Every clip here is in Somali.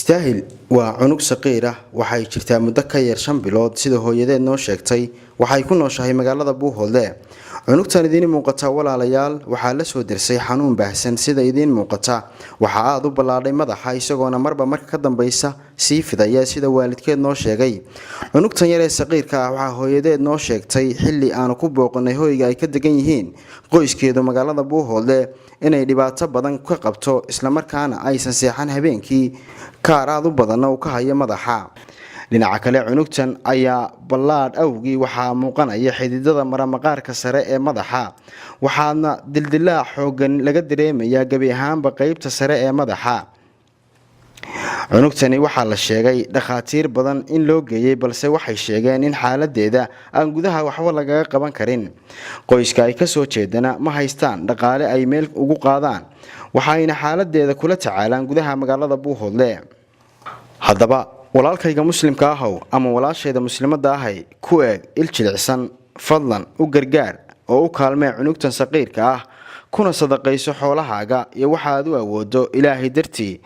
Istaahil waa cunug saqiir ah. Waxay jirtaa muddo ka yar 5 bilood. Sida hooyadeed noo sheegtay, waxay ku nooshahay magaalada Buuhoodle. Cunugtan idiin muuqata, walaalayaal, waxaa la soo dirsay xanuun baahsan. Sida idiin muuqata, waxaa aada u ballaadhay madaxa, isagoona marba marka ka dambeysa sii fidaya, sida waalidkeed noo sheegay. Cunugtan yar ee saqiirka ah waxaa hooyadeed noo sheegtay, xilli aanu ku booqanay hoyga ay ka degan yihiin qoyskeedu magaalada Buuhoodle, inay dhibaato badan ka qabto, islamarkaana aysan seexan habeenkii, kaar aada u badanna uu ka hayo madaxa. Dhinaca kale, cunugtan ayaa ballaadh awgii waxaa muuqanaya xididada maramaqaarka sare ee madaxa, waxaana dildilaac xoogan laga dareemayaa gebi ahaanba qeybta sare ee madaxa. Cunugtani waxaa la sheegay dhakhaatiir badan in loo geeyey, balse waxay sheegeen in xaaladeeda aan gudaha waxba lagaga qaban karin. Qoyska ay kasoo jeedana ma haystaan dhaqaale ay meel ugu qaadaan, waxayna xaaladeeda kula tacaalaan gudaha magaalada Buuhoodle. Haddaba, walaalkayga muslimka ahow ama walaashayda muslimadda ahay, ku eeg il jilicsan, fadlan u gargaar oo u kaalmee cunugtan saqiirka ah, kuna sadaqayso xoolahaaga iyo waxaad u awoodo Ilaahay dartii.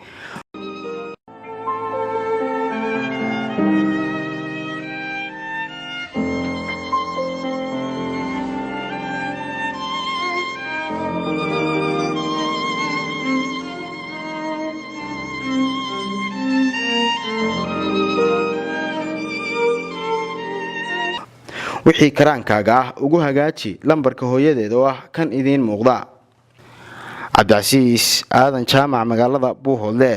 Wixii karaankaaga ah ugu hagaaji lambarka hooyadeed oo ah kan idiin muuqda. Cabdicasiis Aadan Jaamac, magaalada Buuhoodle.